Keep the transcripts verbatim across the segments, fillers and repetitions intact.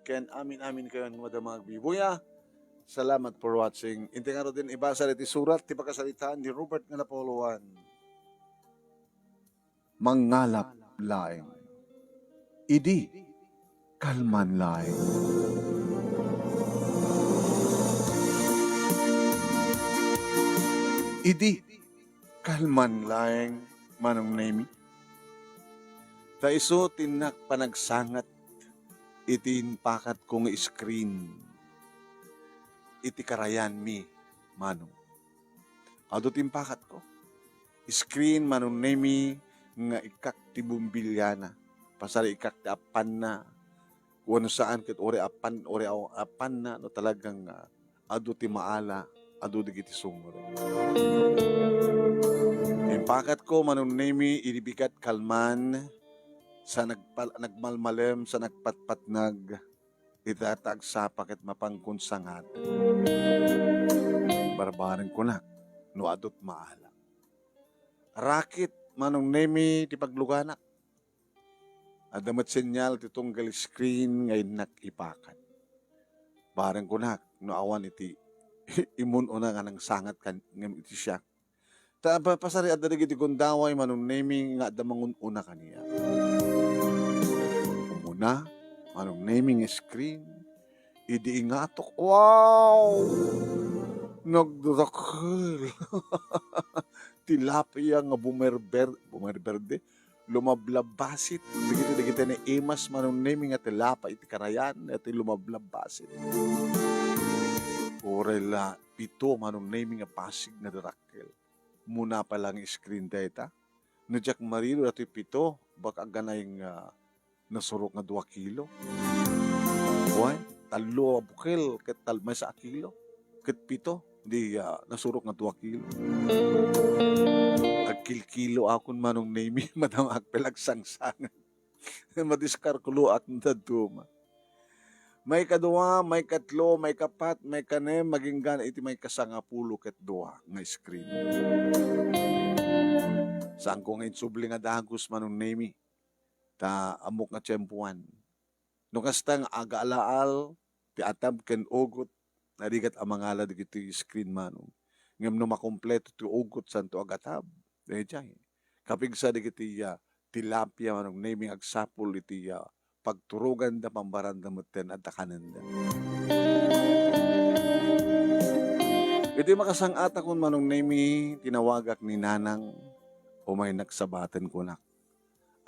ken amin-amin kayon nga madama agbibuya. Salamat for watching. Inti ngaruden, ibasa iti surat ti pakasaritaan ni Robert nga Napoleon. Mangngalap laeng. Idi kalman laeng. Idi kalman laeng, Manong Nemi. Ta isu ti innak panagsangat iti impakatko nga screen iti karayanmi, Manong. Adu ti impakatko. Screen, Manong Nemi, nga ikkak ti bumbiliana. Pasari ikkak ti appanna. Wenno saan ket uray appan, uray aw-, appanna no talagang, ah, adu ti maala, adu dagiti sumrek. Impakatko, Manong Nemi, idi bigat kalman, sa nagpal-, nagmalmalem, sa nagpatpatnag, ita ta agsapa ket mapankon sangaten. Barbareng kunak, no adu ti maala. Rakit, Manong Nemi, ti pagluganak. Adda met senyal ti tunggal screen nga innak ipakat. Bareng kunak, no awan iti imun-una nga nangsangat kan-, ngem iti siak. Ta pa-, pasari adda dagiti gundaway, Manong Nemi, nga adda mangun-una kaniak. Umuna, Manong Nemi, nga screen, idi ingatok. Wow! Nagdadakkel. Tilapia nga bumerber-, bumerberde. Lumablabbasit. Dagiti, dagiti naimas, Manong Nemi, nga tilapia iti karayan, iti lumablabbasit. Uray la pito, Manong Nemi, nga basig nga darakkel. Muna pa lang screen dayta. No diak mariro datoy pito, baka agganay nga nasurok nga dua kilo. Wen, tallo a bukel, ket tal-, maysa a kilo, ket pito, di, ah, nasurok nga dua kilo. Agkilkilo akon, Manong Nemi, madama ak pay la agsangsangan. Madiskalkuloak no dadduma. Maikadua, maikatlo, maikapat, maikanem, maginggana iti maikasangapulo ket dua nga screen. Saanko nga insubli nga dagus, Manong Nemi, ta ammok nga tiempoan. No kasta nga agaalaal ti atab ken ugot, narigat a mangala dagiti screen, Manong. Ngem no makompleto ti ugot, saanto agatab, daydiay. Kapigsa dagiti, ah, tilapia, Manong Nemi, agsapul iti, ah, pagturoganda, pambaranda metten, adda kanenda. Iti makasang-atakon, Manong Nemi, tinawagak ni Nanang, umaynak sabaten kunak.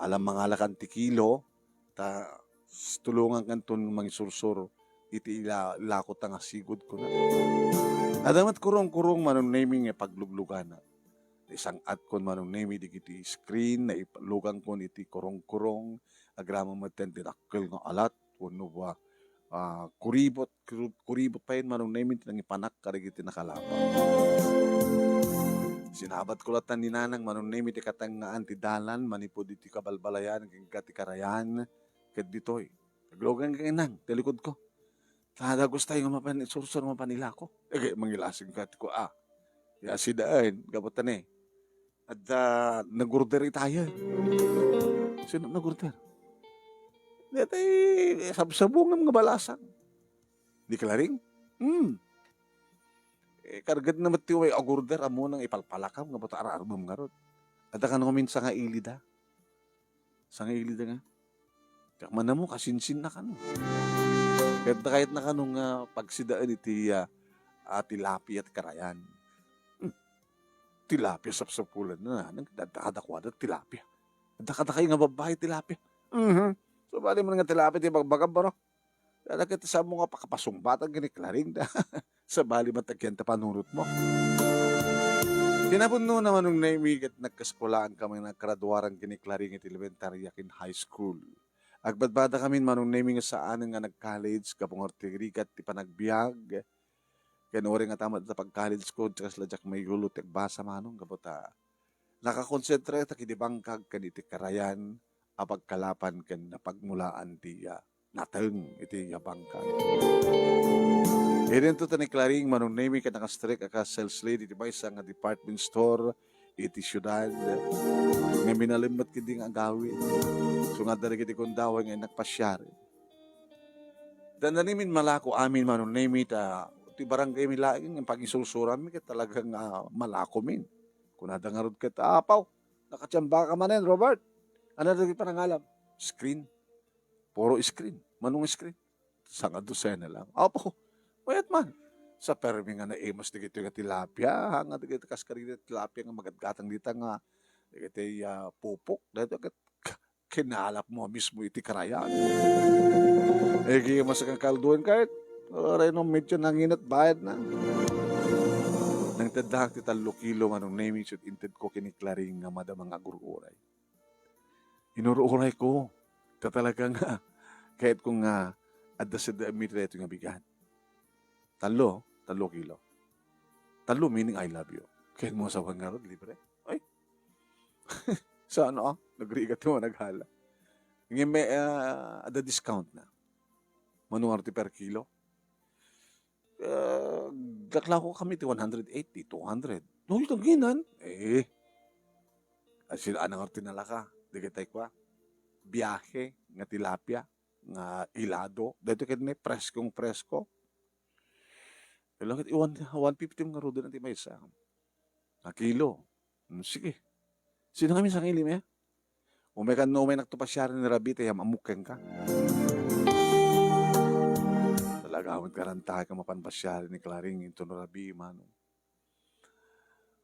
Ala, mangalakan ti kilo, ta s-, tulongankanton mangisursur iti ila-, ilako ta nga sigud, kuna. Adda met kurong-kurong, Manong Nemi, nga paglugluganak. Isang-atkon, Manong Nemi, dagiti screen, naipalugangkon iti kurong-kurong, agraman metten ti dakkel nga alat, wenno ba, ah, kuribot, kuru-, kuribot pay, Manong Nemi, ti nangipanak kadagiti nakalaban. Sinabatko latta ni Nanang, Manong Nemi, ti katengngaan ti dalan manipud iti kabalbalayan ken ti karayan ket ditoy. Agluganka, Nang, ti likudko. Ta dagus tayo nga mapan isursur, mapan ilako. Ket mangilasing ket ko, ah. Ya, sidaen, gapu ta ne. Adda nag-order itayo. Sino nag-order? Daytoy sabsabongam nga balasang. Ni Claring? Hmm. Eh, kargedna met ti way ag-order, ammo nang ipalpalakam, nga buta ar-arbem ngarud. Adda kano ngamin sangailida. Sangailida nga. Diak man ammo, kasinsinna kano. Ket kayatna kano nga pagsidaen iti, ah, ah, tilapia ti karayan. Hmm. Tilapia sapsapulanna. Nang dadakadakuada tilapia. Dakadakay nga babbai tilapia. Mhm. Sabali man nga tilapia ti bagbagam, baro. Dala ket sa mo nga pakapasumbatan ken ni Claring da. Sabali man ta ken ta panunotmo. Kinapudno na, Manong Nemi, ket nagkaskolaankamin, naggraduaran ken ni Claring iti elementaria ken high school. Agbadbadakamin, Manong Nemi, nga saanen nga nag-college gapu nga ti rigat ti panagbiag. Ken uray nga ta met ta pag-college ko, kasla diak mayulo ti agbasa, Manong, gapu ta nakakonsentrata iti bangkag ken iti karayan a pagkalapan ken napagmulaan ti, ah, nateng iti, ah, bangkag. Idinto ta ni Claring, Manong Nemi, ket nakastrek a kas-sales lady iti maysa nga department store iti siudad. Ngem inalem met ketdi nga agawid. Isu nga adda dagiti gundaway nga innak pasiaren. Dandani min malako amin, Manong Nemi, ta ti barangay mi laeng nga pagisursura mi ket talagang, ah, malako min. Kunada ngarud ket, "Apaw, nakachamba ka manen, Robert? Ano dagiti panangalam?" "Screen. Puro screen. Manong screen?" Sangadusena lang. "Apo, mayat man." Sa permi nga naimas dagitoy nga tilapia, nga dagiti kas kadagiti tilapia nga magatgatang dita nga dagiti, ah, pupok. Daytoy ket kinalapmo mismo iti karayan. Igimas nga kaldoen ket, uray no medyo nanginat bayad na. Nangteddak ti tallo kilo, Manong Nemi, ket intedko ken ni Claring nga madama nga agur-uray. Inur-uray ko. Ta talaga nga, kayat ko nga adda sed mi daytoy nga bigat. Tallo, tallo kilo. Tallo meaning I love you. Kayat mo asawan ngarud, libre? Ay. Sana, ah, nagrigat yung naghala. Ngem, ah, adda discount na. Mano nga ti per kilo? Ah, naglako kami ti one hundred eighty, two hundred. No, ito ginan. Eh, asin, anang arti nalaka. Di kita ikwa. Biyahe nga tilapia, nga ilado. Dito ket ni preskong presko. Kailangan iwan, one fifty nga ruden ti maysa. A kilo. Hmm, sige. Sino kami sa ilim, eh? Umay kan no, umay nakto pasiari ni Rabi, ti yam amok kenka. Talaga, awan karanta ka mapan pasiari ni Claring, into no Rabi, mano.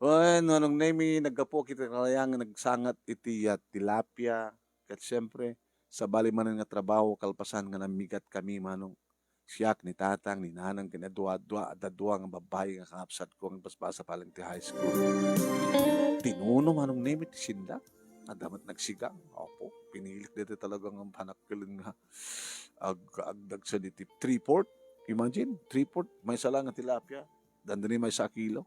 Wen, Manong Nemi, naggapu iti karayan nga nagsangat iti, ah, tilapia, ket siempre, sabali manen nga trabaho, kalpasan nga namigat kami, Manong. Siak, ni Tatang, ni Nanang, ken adua, dua, adda dua nga babbai nga kakabsatko nga basbasa pa lang ti high school. Tinuno, Manong Nemi, ti sinda. Adda met nagsigang. Apo, pinilit dayta talaga nga panakkel nga ag-, agdagsa diti three-fourth. Imagine, three-fourth, maysa lang nga tilapia. Dandani maysa a kilo.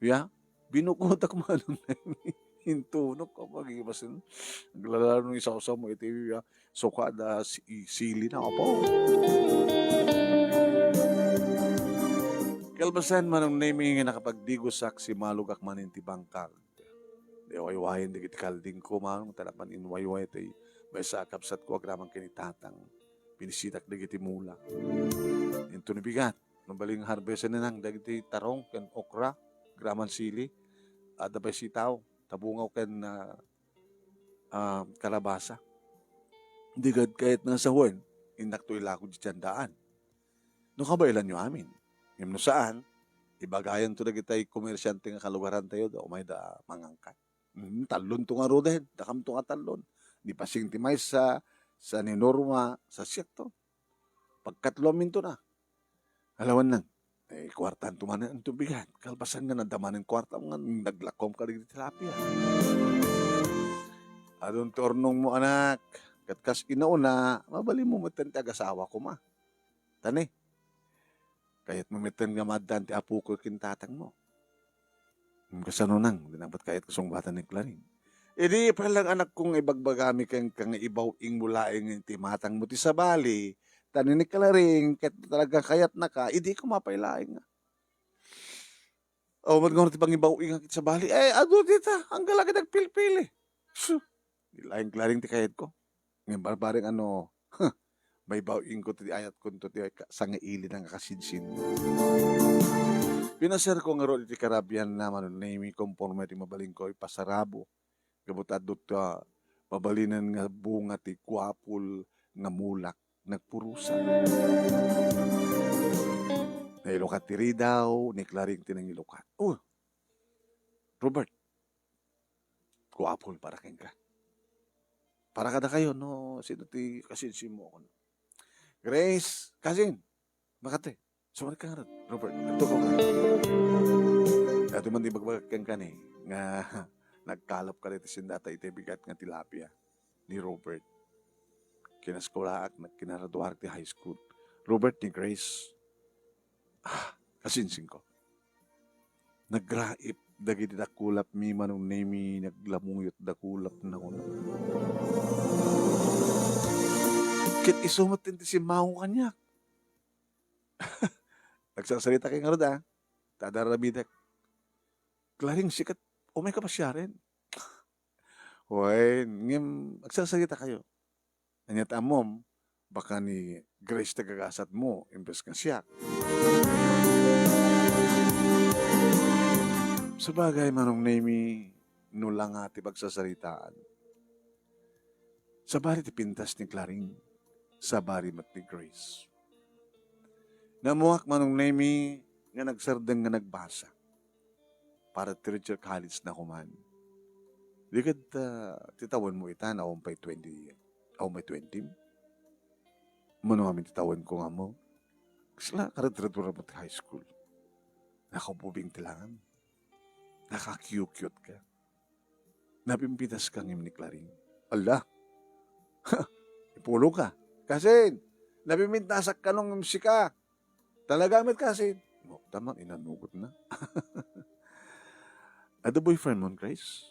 Ya, binukotak, Manong Nemi. Intunok ko, magibasin. Naglalaro ni sawsaw mo iti, ya, suka da si-, sili na, apo. Kalpasan, Manong Nemi, nga nakapagdigosak, simalugak manen ti bangkag. Di waywayen dagiti kalding ko, Manong, talapan inwayway ti maysa a kabsat ko, agraman ken ni Tatang. Pinisitak dagiti mula. Into ni bigat. Mabalin nga harvest ni nang dagiti tarong ken okra, graman sili, adda pay sitaw, tabungaw ken, ah, ah, kalabasa. Di gad kayat nga sawen, innak to ilako di tiyan daan. No kabaelanyo amin. Ngem no saan, ibagayan to dagitay komersyante nga kalugaran tayo, da umay da mangangkat. Mm, tallon to nga ruden, dakam to nga tallon. Ni Pasing ti maysa, sa ni Norma, sa siak to. Pagkatlo aminto na. Alawan nang, eh, kuartan to manen anto bigat. Kalpasan nga nadamanen kuarta nga naglakom ka dagiti tilapia. Adun ti urnong mo, anak. Ket kas inauna, mabalin mo metten ti agasawa koma. Tani, kayat mo metten nga maaddaan ti apo ko ken tatang mo. Hmm, kasano nang, di nang bat kayat kasungbatan ni Claring. Idi pay lang, anak, kong ibagbagami kenka nga ibaw-ing mo laeng ti matang mo ti sabali, ta ni ni Claring, ket talaga kayatnaka, idi ko mapay laeng. Aw, mat nga ti pangibaw-ing ti sabali. Eh, adu dita, ang galagad agpilpili. Su, di laeng Claring ti kayat ko. Ngem barbareng ano, huh, maibaw-ing ko ti ayat ko to ti ka-, sangaili nga kasinsin. Pinaser ko ngarud iti karabian na, Manong Nemi, konforme ti mabalin ko ipasarabo. Gapu ta adu ta mabalinen nga bunga ti guapol nga mulak nagpurusa. Nailukat ti ridaw, ni Claring ti nangilukat. Oh, Robert, guapol para kenka. Para kadakayo, no, sino ti kasinsin mo, kuno. Grace, kasin, makati. Sumalik ka nga, Robert. Nagtuko ka. Dati man di magbagak kang kani, nga nagkalap ka dito sindata iti bigat nga tilapia ni Robert. Kinaskulaak, nagkinaraduar ti high school. Robert ni Grace. Ah, kasinsin ko. Nagraip dagiti dakulap mi, Manong Nemi, naglamuyot dakulap na kuno. Ket isu met ti simmango kaniak. Nagsarsarita kay ngarud, ah. Ta adda aramidek. Claring, sikat, umay ka pasiaren. Wen, ngem, agsarsarita kayo. Ania ti ammom, baka ni Grace ti agasatmo, imbes nga siak. Sabagay, Manong Nemy, no la nga ti pagsasaritaan. Sabali ti pintas ni Claring, sabali met ni Grace. Nammuak, Manong Nemy, nga nagsardeng nga nagbasa. Para ti Richard College na kuman. Di ket, ah, ti tawenmo itan, awan pay twenty, awan pay twenty. Mano amin ti tawenko nga mo? Kasla, karet-retura mo ti high school. Nakapubing ti langam. Nakakiukiut ka. Napimpitas ka ngem ni Claring. Ala! Ipulo ka. Kasin, napimitasak ka nung sika. Talaga met kasin. No, tamang inanugot na. Adu boyfriend mo, Grace?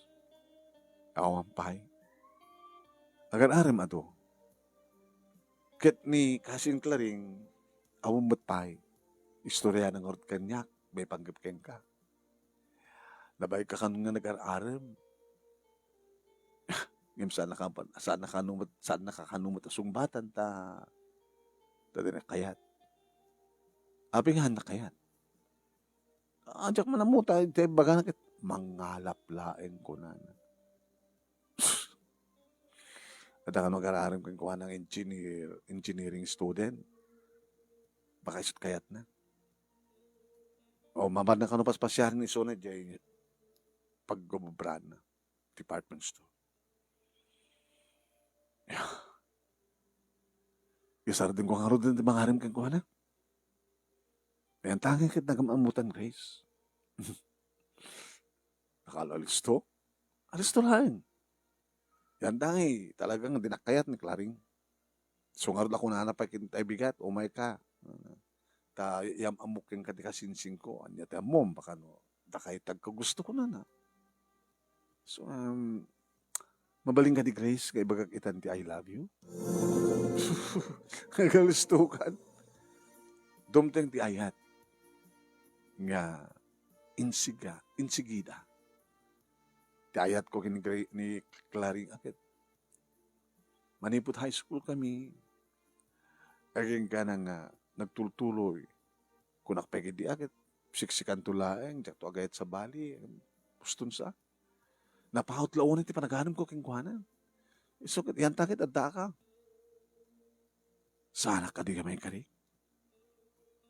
Awan pay. Agar-arem adu. Ket ni kasin Claring, awan met pay. Istorya na ngarud kaniak, may panggep kenka. Nabain ka kano nga nagar-arem. Ngem saan naka-, saan nakano met, saan nakakano met a sungbatan ta, ta di nakayat. Apay nga nakayat? Ah, diak man ammo ta, ta ibagana ket mangalap laeng kunana. Adda kano agar-arem kenkuana nga engineer, engineering student. Baka isu't kayatna. O, mapan na kano paspasiaren isuna diay paggububrana, department store. Isardengko ngarud ti mangarem kenkuana. Yan tangay ket nagam-ammotan, Grace. Nakala alisto? Alisto laeng. Yan tangay talagang dinakayat ni Claring. So, ngarud a kunana pay ken tay bigat, umay ka. Ta yam-ammok kenka ti kasinsingko. Ania ti ammom, baka no, dakay ti agkagusto kunana. So, um, mabalin ka di Grace, nga ibagak itan ti I love you? Nagalistukan. Dumteng ti ayat nga insiga, insigida. Ti ayatko ken ni Gra-, ni Claring a ket manipud high school kami, agingga nga nagtultuloy. Kunak pay ket di a ket siksikanto laeng, diakto agayat sabali, puston sa. Napaut la unay ti panaganamko kenkuana. Isu ket, yanta ket adda ka. Saanak kadi nga maikari?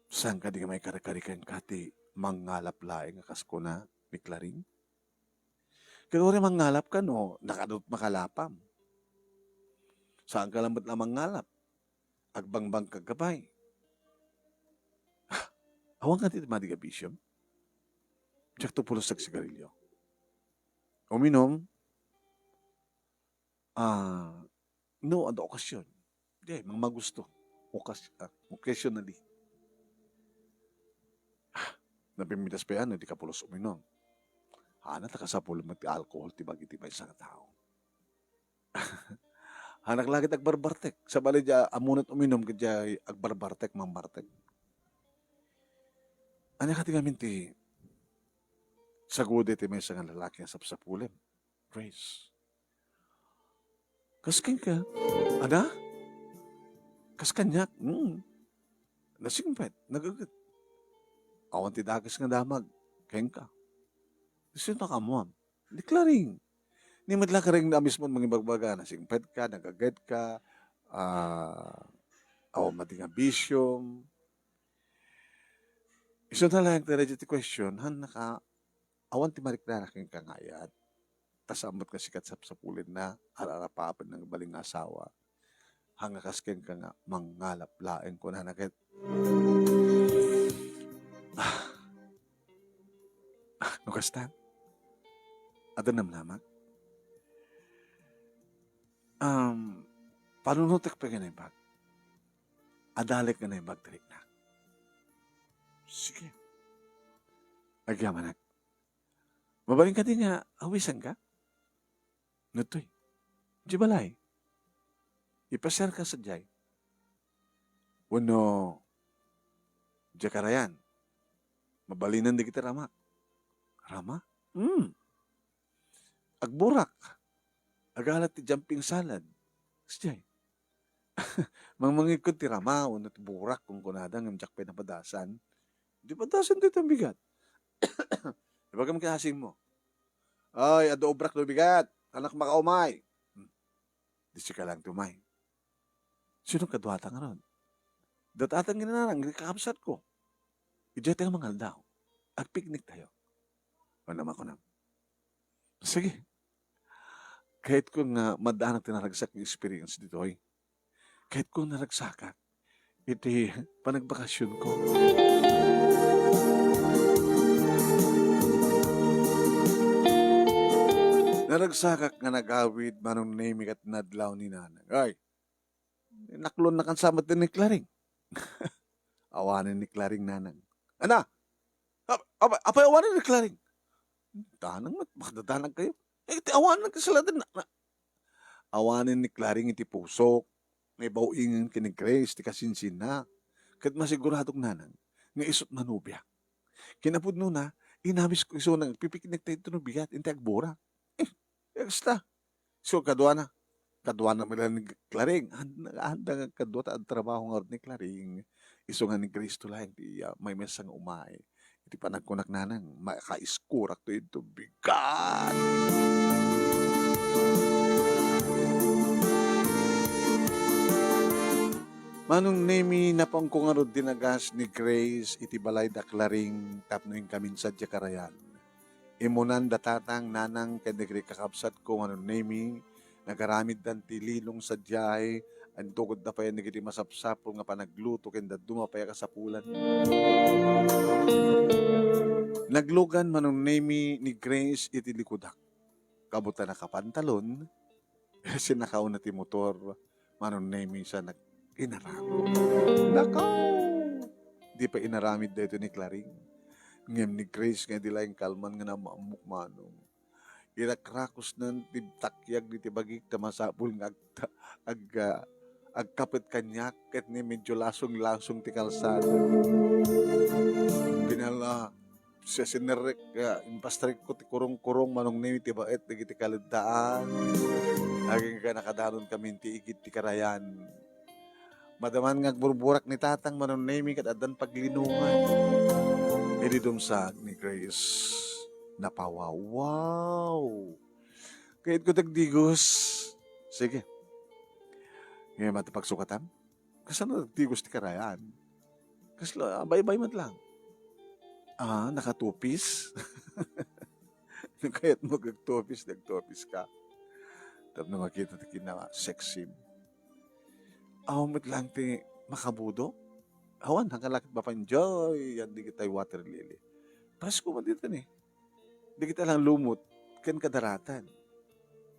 Saan kadi nga maikarikari kenka ti mangalap laeng a kas kuna ni Claring? Ket uray mangalap ka no, nakadut makalapam. Saan ka lamet la mangalap? Agbangbang ka gabay. Ah, awan ka ti madi nga bisiom? Diakto pulos agsigarilyo. Uminom, ah, no, adda okasyon. Di, mangmagusto. Okas-, ah, occasionally. Ah, napimmitas pay ano, di ka pulos uminom. Hana, ta kasapul met ti alcohol ti bagi ti maysa nga tao. Hanak la ket agbarbartek. Sabali diay ammonan uminom ket diay agbarbartek, mangbartek. Ania kadi ngamin ti sagudi ti maysa nga lalaki nga sapsapulem? Grace. Kas kenka? Ada? Kas kaniak? Mm. Nasingpet, nagaget. Awan ti dakes nga damag kenka. Isu ti naammoam. Ni Claring. Ni met la Claring a mismo mangibagbaga, nasingpet ka, nagaget ka, ah, awan madi nga bisiom. Isu na lang ti question, han naka-, awan ti mariknana kenka nga ayat. Ta saan met nga sika ti sapsapulenna, ar-arapapenna nga balin nga asawa. Haan nga kas kenka nga mangalap laeng kunana ket. Ah. Ah, no kasta, adda namnamak? Um, panunotek pay nga naimbag. Adalek nga naimbag ti riknak. Sige. Agyamanak. Mabalin kadi nga awisenka? Ditoy. Diay balay. Ipasiarka sadiay. Wenno, diay karayan. Mabalinan dagiti ramak. Rama? Hmm. Agburak. Agalat ti jumping salad. Sadiay. Mangmangikod ti rama wenno ti burak, kunkunada, ngem diak pay napadasan. Di padasan daytoy a bigat. Ibagam ken asingmo, "Ay, adda obrak no bigat. Anak makaumay." Hmm. Di sika lang ti umay. Sino kaduata ngarud? Datatan nga nanang, kakabsatko. Idiay tayo mangaldaw. Agpiknik tayo. Ano makunam? Sige. Kayatko nga madaanak ti naragsak nga experience ditoy. Kayatko nga naragsakak iti panagbakasyonko. Naragsakak nga nagawid, Manong Nemi, ket nadlaw ni Nanang. Ay, naklon na kan samat ni Claring. Awanen ni Claring, Nanang. Ana, ap-, apa-, apay awanen ni Claring? Danang met, makadadanag kayo. Eh, ti awanen kasalanan na, na. Awanen ni Claring iti pusok, nga ibaw-ingen ken ni Grace ti kasinsinna. Ket masiguradok, Nanang, nga isut' manubia. Kinapudnona, inamis ko isu nga agpipiknik tayo iti nubiat, inti agbura. Eh, kasta. So, kaduana. Kaduana met laeng ni Claring. Anda, anda nga kadua ta agtrabaho ngarud ni Claring. Isu nga ni Grace to laeng ti, ah, maymaysa nga umay. Iti panagkunak, Nanang, makaiskurak to ito bigat. Manong Nemi, napanko ngarud dinagas ni Grace iti balay da Claring tapno inkamin sadiay karayan. Imunan da tatang, nanang, ken dagiti kakabsatko, Manong Nemi, nagaramiddan ti lilong sadiay, intugodda pay dagiti masapsapul nga panagluto ken dadduma pay a kasapulan. Naglugan, Manong Nemi, ni Grace iti likudak. Kabutta nakapantalon, sinakaw na ti motor, Manong Nemi, sa nag-, inaramid. Nakaw! Di pa inaramid daytoy ni Claring. Ngem ni Grace nga di laeng kalman nga namammok, Manong. Irakrakusnan ti takyag diti bagik ta masapul nga agta-, ag-, ah, agkapet kaniak ket ni medyo lasong-lasong ti kalsada. Pinala, siasinerrek, ah, impastrekko ti kurong-kurong, Manong Nemi, ti baet dagiti kaleddaan. Agingga nakadanon kami ti igid ti karayan. Madaman nga agburburak ni tatang, Manong Nemi, ket addan paglinongan. Idi dumsag ni Grace, napawaw. Wow! Kayatko ti agdigos. Sige. Ngayon, mati pagsukatam. Kasano ti agdigos ti karayan? Kasla, baybay met lang. Ah, naka-two-piece? No kayatmo agtupis, nagtupis ka. Tapno makita ti kinasexim. Awan met lang ti makabudo. Awan, hangkan la ket mapa-enjoy yan dagiti water lily. Pasko man dita ni. Dagiti lang lumot ken kadaratan.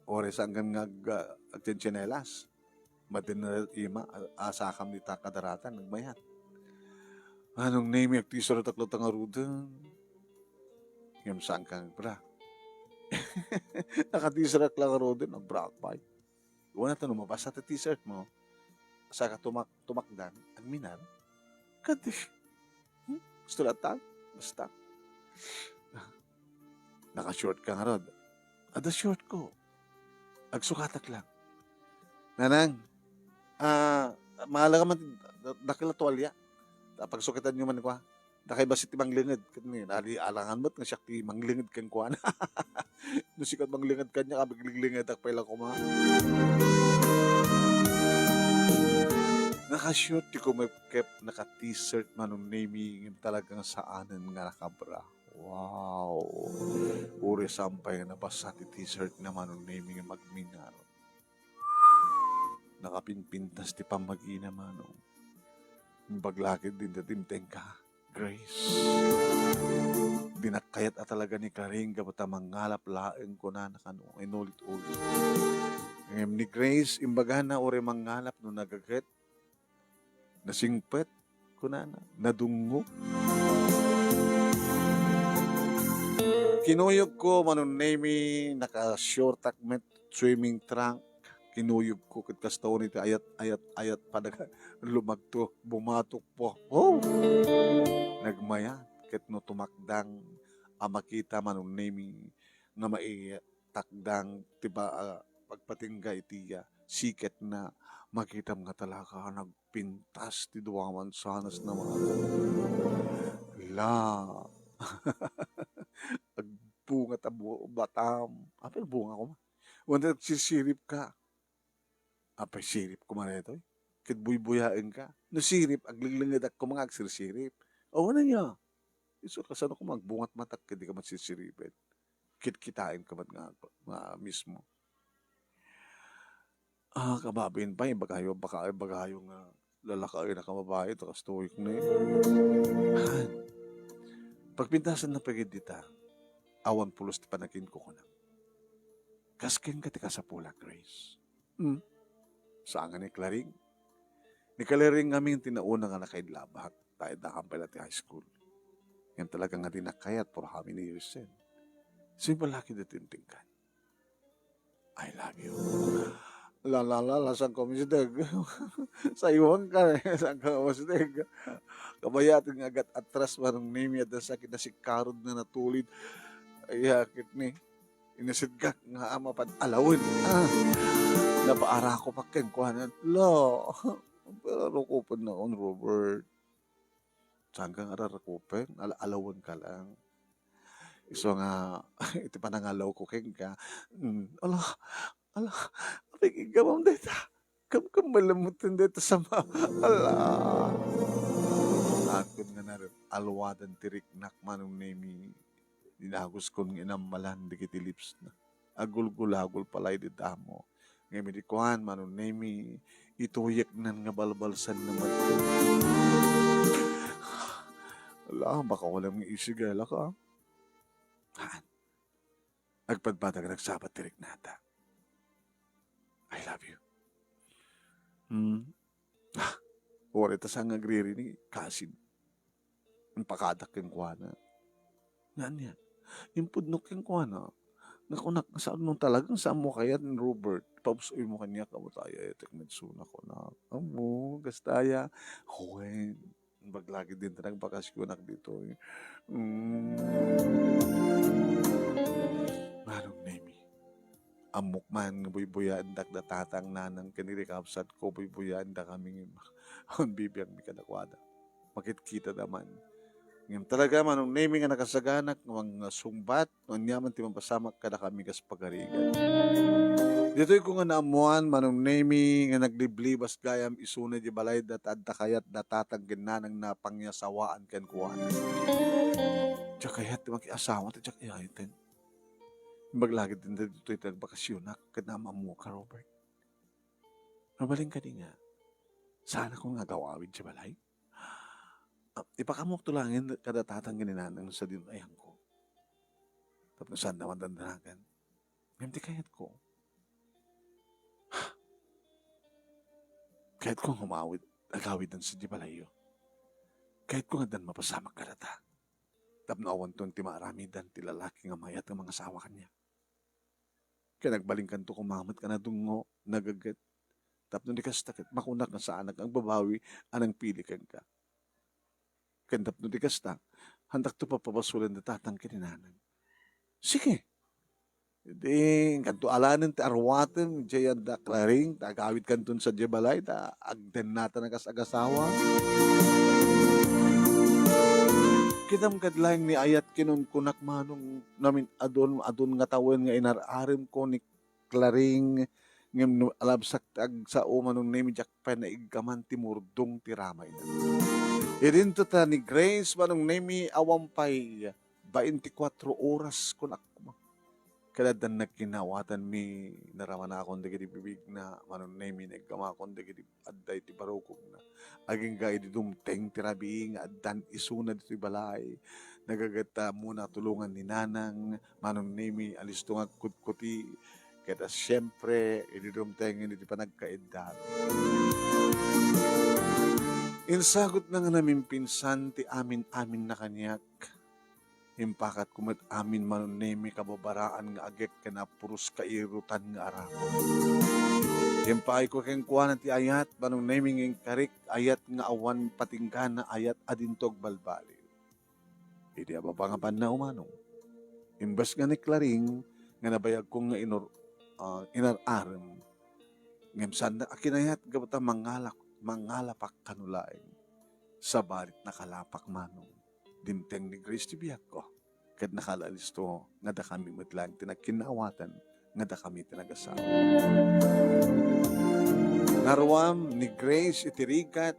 Ore saan nga ag-, agtsinelas. Madin na ima, a-, asakam dita kadaratan, nagmayat. Manong Nemi, agtiseretak latta ngaruden. Ngem saan ka nga agbra. Nakatiseret la ngaruden, agbra pay. Wen ta no mabasa ti T-shirt mo, saka tumak-, tumakdan, agminar. Kadi, hmm? Gusto latta? Basta. Naka-short ka ngarud. Adda short ko. Agsukatak lang. Nanang, ah, maala ka man, da-, dakkel a tualya. Ta pagsukitan yo man kua. Dakay bassit ti manglinged. Ket ni, nadi alangan met nga siak ti manglinged kenkuana. No sika manglinged kaniak, aglinglingedak pay la koma. Naka-short ti kumepkep, naka-t-shirt, Manong Nemi, ngem talagang saanen nga nakabra. Wow! Uri sampay nga nabasa ti t-shirt na, Manong Nemi, nga agminar. Nakapinpintas ti pammagina, Manong. Imbag la ket dinta dimtengka, Grace. Dinakayat a talaga ni Claring gapu ta mangalap laeng, kunana kano, inulit-ulit. Ngem ni Grace, imbagana, uray mangalap no nagaget, nasingpet, kunana, nadungngog. Kinuyogko, Manong Nemi, naka-shortak met, swimming trunk. Kinuyogko ket kasta unay ti ayat, ayat, ayat, padaga lumagto, bumatok po. Oh! Nagmayat ket no tumakdang a makita, Manong Nemi, nga mai-, takdang ti ba-, ah, pagpatingga iti, ah, siketna. Makitam nga talaka, nagpintas ti dua mansanas na maano. La. Agbunga ta bu-, batam. Apay bunga koma. Wen ta nagsisirip ka. Apay sirip koma daytoy. Ket buybuyaen ka. No sirip, aglenglengedak koma nga agsirsirip. Awan aya. Isu, kasano koma agbungat matak ket di ka met sirsiripen. Kitkitaen ka met nga, nga mismo. Ah, kababain pay, ibagayo, baka, ibagayo nga lalakaen a kababain, ta kastoy ni. Han. Pagpintasan na pagid dita, awan pulos ti panakinkukunak. Kas kenka ti kasapulan, Grace. Hmm. Saan nga ni Claring? Ni Claring ngamin ti nauna nga nakaidlabak, ta adda pay la ti high school. Ngem talaga nga di nakayat for how many years then. Simple laki di tintingkan. I love you. La, la, la, la, saan ka umisdeg? Sayuan ka, eh. Saan ka umisdeg? Kabayaten nga agat atras, Manong Nemi, adda sakit na sikarod na natulid. Ay, akit ni. Inisitgak nga ama pad alawen. Ah, napaarako pa kenkuanan. La, pero rukupen na on, Robert. Saan ka nga rarakupen? Ala-, alawen ka lang. Isu nga, iti panangalaw ko kenka, mm, ala, ala, apay, iggamam dayta. Kamkam malamuten dayta sama. Ala. Agkon nga narip, alwadan ti riknak, Manong Nemi. Dinaguskon nga inammalan dagiti lips na. Agulgulagol pay la idi damo. Ngem idi kuan, Manong Nemi, ituyeknan nga balbalsan na met. Ala, baka wala nga isigala ka. Haan. Agpadpad a nagsabat ti riknata. I love you. Hmm. Ah, uray ta saan nga agririni, kasin. Impakadak kenkuana. Nga ania? Impudno kenkuana. Nakunak, saan mo talagang saan mo kayat ni Robert? Paus-oy mo kaniak, amo tayo, eh, tek medso nakunak. Amo, gastaya. Wen, baglagi din ta nagbakasyonak ditoy. Mm. Manong Nemi. Ammok man nga buybuyaendak da tatang, nanang ken iti kabsatko, buybuyaendakami ngem awan bibiangmi kadakuada. Makitkitada man. Ngem talaga, Manong Nemi, nga nakasaganak nga mangngasungbat, no ania man ti mapasamak kadakami kas pagarigan. Ditoy ko nga naammuan, Manong Nemi, nga nagliblibas gayam isuna di balayda ta adda kayat da tatang ken nanang na pangyasawaan kenkuana. Diak kayat ti makiasawa, ta diak kayat. Imbag la ket ditoy ti nagbakasyonak ket naammuka, Robert. Mabalin kadi nga, saan a nga agawawid ti balay? Ah, ipakaamok to laengen kada tatang ken ni nanang sadino ayangko. Tapno saan da man dandanagan. Ngem ti kayatko, kayatko nga umawid, agawiden sadiay balayyo. Kayatko nga addan mapasamak kadata. Tapno awanton ti maaramidan ti lalaki nga mayat nga mangasawa kaniak. Ket agbalinkanto koma met nga nadungngo, nagaget. Tapno di kasta ket makunak nga saanak nga agbabawi a nangpili kenka. Ken tapno di kasta, haandakto papabasolen da tatang ken ni nanang. Sige. Idi, inkanto alanen ti arwatem, idiay adda Claring, ta agawidkanton sadiay balay, ta agdennata a kas agasawa. Kitam kad laeng ni ayat kinunkunak, Manong Nemi, adun, adun nga tawen nga inar-aremko ni Claring, ngem no alabsak ti agsao, Manong Nemi, diak pay naiggaman ti murdong ti ramayna. Idinto ta ni Grace, Manong Nemi, awan pay baintikwatro oras, kunak koma. Ket addan nagkinnawatanmi, naramanakon dagiti bibigna, Manong Nemi, naiggamakon dagiti adda iti barukogna. Agingga idi dumteng ti rabii nga addan isuna ditoy balay, nagaget ta ammona tulongan ni Nanang, Manong Nemi, alisto nga agkutkuti, ket a, siempre, idi dumtengen iti panagkaeddan. Insagutna nga namimpinsan ti amin-aminna kaniak. Impakatko met amin, Manong Nemi, kababaraan nga agek ken a puros kairutan nga aramid. Impaayko kenkuana ti ayat, Manong Nemi, nga inkarik, ayat nga awan patinggana, ayat a dinto agbalbaliw. Idi apapangapanna, Manong, imbes nga ni Claring nga nabayagko nga inur-, ah, inar-arem, Ngem saannak a kinayat gapu ta mangalak-, mangalapak kano laeng. Sabali nakalapak, Manong. Dimteng ni Grace ti biagko. Ket nakaalisto nga dakami met laeng ti nagkinnaawatan nga dakami ti nagasawa. Naruam ni Grace iti rigat,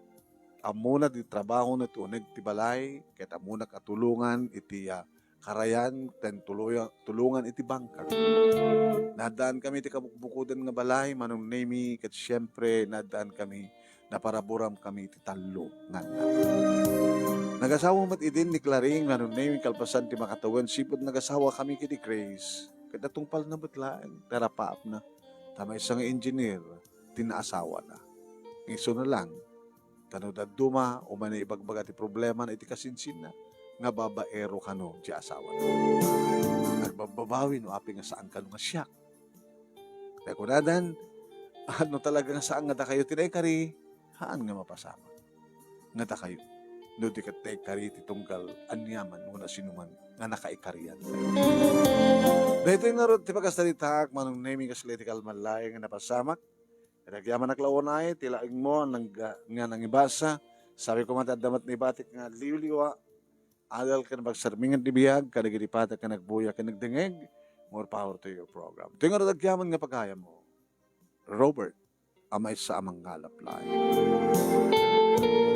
ammona ti trabahona iti uneg ti balay, ket ammonak a tulongan iti, ah, karayan ken tuloy-, tulongan iti bangkag. Naddaan kami iti kabukbukodan nga balay, Manong Nemy, ket siempre, naddaan kami, naparaburam kami iti tallo nga annak. Nagasawa met idin ni Claring, Manong Nemy, kalpasan ti makatawen, sipud nagasawa kami ken ni Grace. Ket natungpalna met laeng ti arapaapna. Ta maysa nga engineer ti naasawana. Isuna lang, ta no dadduma, umay naibagbaga ti problemana iti kasinsinna, nga babaero kano ti asawana. Agbabbabawi no apay nga saan kano nga siak. Kaya kunadan, "Ah, no talaga nga saan nga dakayo ti naikari, haan nga mapasamak nga dakayo. No di ket naikari ti tunggal aniaman wenno sinuman nga nakaikarian." Daytoy ngarud ti pagastalitaak, Manong Nemy, kasla iti kalman laeng nga napasamak. Ket agyamanak la unay ti laengmo nga, nga nangibasa. Sabi koma ti adda met naibatik nga liwliwa, adal ken magsarmingan ti biag kadagiti patag nga nagbuya ken nagdengngeg. More power to your program. Iti ngarud agyaman nga pagayammo, Robert, a maysa a mangalap laeng.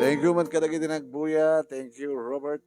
Thank you met kadagiti nagbuya. Thank you, Robert.